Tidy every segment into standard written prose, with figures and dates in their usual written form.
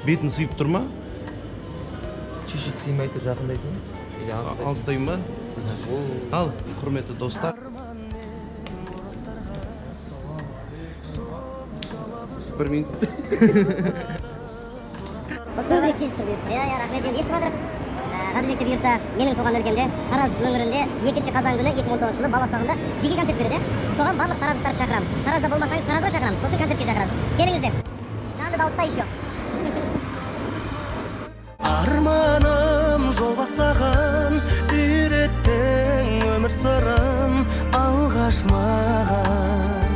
Бетін сыйып тұр ма? Чуть-чуть сыймай тұр, жақындайсың ба? Или алыстайсың? Алыстайын ба? Ал, құрметті достар. Бір минут. Көбірек келістір бұйырса. Иә, иә, рахмет. Енді естіп жатырмын. Ғаділбекте бұйырса, менің туған өлкемде, Тараз өңірінде 2 қазан күні 2019 жылы Баласағында жеке концерт береді. Соған барлық тараздықтарды шақырамыз. Таразда болмасаңыз, Таразға шақырамыз, сосын концертке шақырамыз. Келіңіздер. Жанды дауыста еще. Арманым жол бастаған, үйреттің өмір сырын алғаш маған.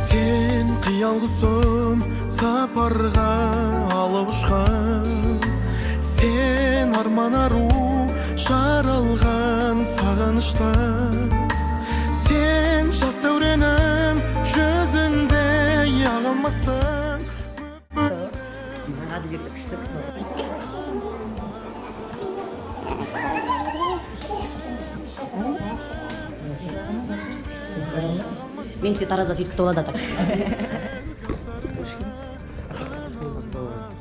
Сен қиял құсым, сапарға алып ұшқан. Сен арман ару, жаралған сағыныштан. Сен жас дәуренім, жүзінде ағылмастан. Ғаділбекті күшті күтіп отыр. Мені де Таразда сөйтіп күтіп алады, а так.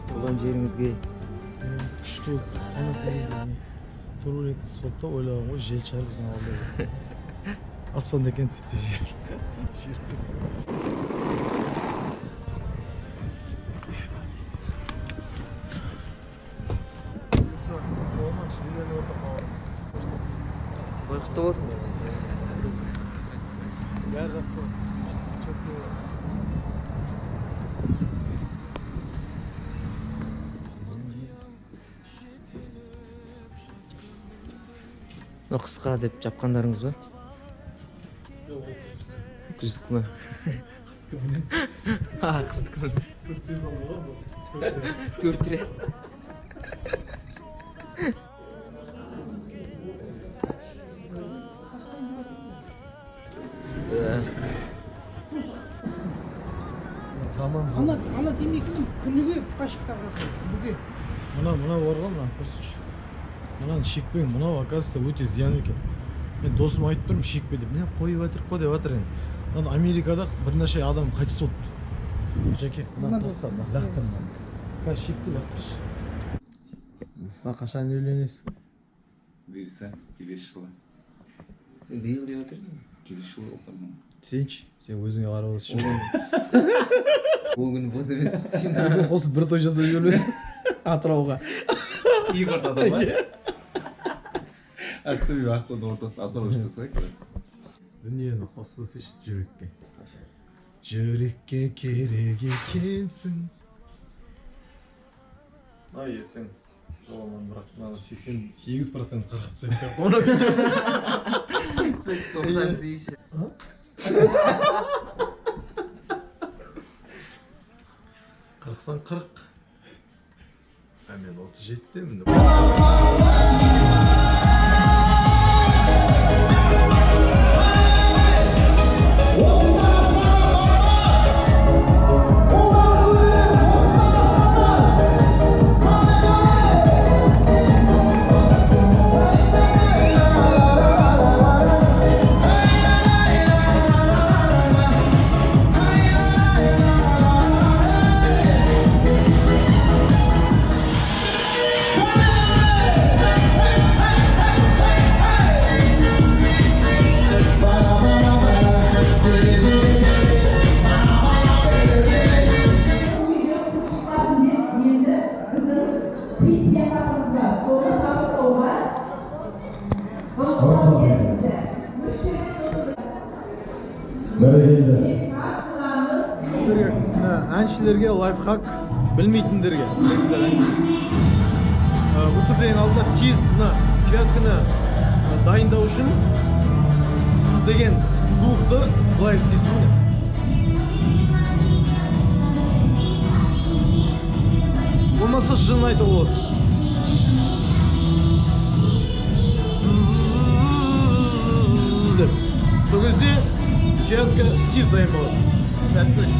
Туған жеріңізге. Күшті ана негізі турбулентный спортта ойлаған ғой, жел шығар біздің ауылда деп. Аспанда екен сөйтсе, жер жер тығыз. Той құтты болсын. Бәрі жақсы, четко. Мынау қысқа деп жапқандарыңыз ба? Күздікі ма? Қыстікі міне. А, қыстікі ма? Төрт сезон болған осы. Төрт рет. Роман. Ана темекінің күніге пачкаға, күніге. Мына бар ғой, мына көрсетші. Мынаны шекпең, мынау, оказывается, өте зиян екен. Мен досыма айтып тұрмын шекпе деп, міне, қойып жатыр қой деп жатыр. Енді мынаны Америкада бірнеше адам қайтыс болыпты. Жәке, мынаны таста, мына лақтыр, мынаны қазір шекті, лақтыршы. Сен қашан үйленесің? Бұйырса, келесі жылы. Биыл деп жатыр. Келесі жылы отырмын. Сен ше, сен өзіңе қарап отырсың. Ол күні бос емеспіз деймін. Қосылып бір той жасап жібермеді Атырауға. Екі ортада ма? Ақтөбе, Ақтаудың ортасында Атырау жасаса керек. Дүниені қоспасайшы жүрекке, жүрекке керек екенсің. Мына ертең Жоламан, бірақ мынаны 88% қырқып тастайды деп қой мына видео. 98. Қырықсаң 40, а мен 37-демін. Енді біздің сый сияпатымыз бар, соны табыстауға бұл осы жерде. Бәрекелді. Мына әншілерге лайфхак, білмейтіндерге, білетіндер әнші. Выступление алдында тез мына связканы дайындау үшін «з» деген звукты былай істейсің, міне. Болмаса «ж»-ны айтуға болады «з» деп. Сол кезде связка тез дайын болады. Сәттілік.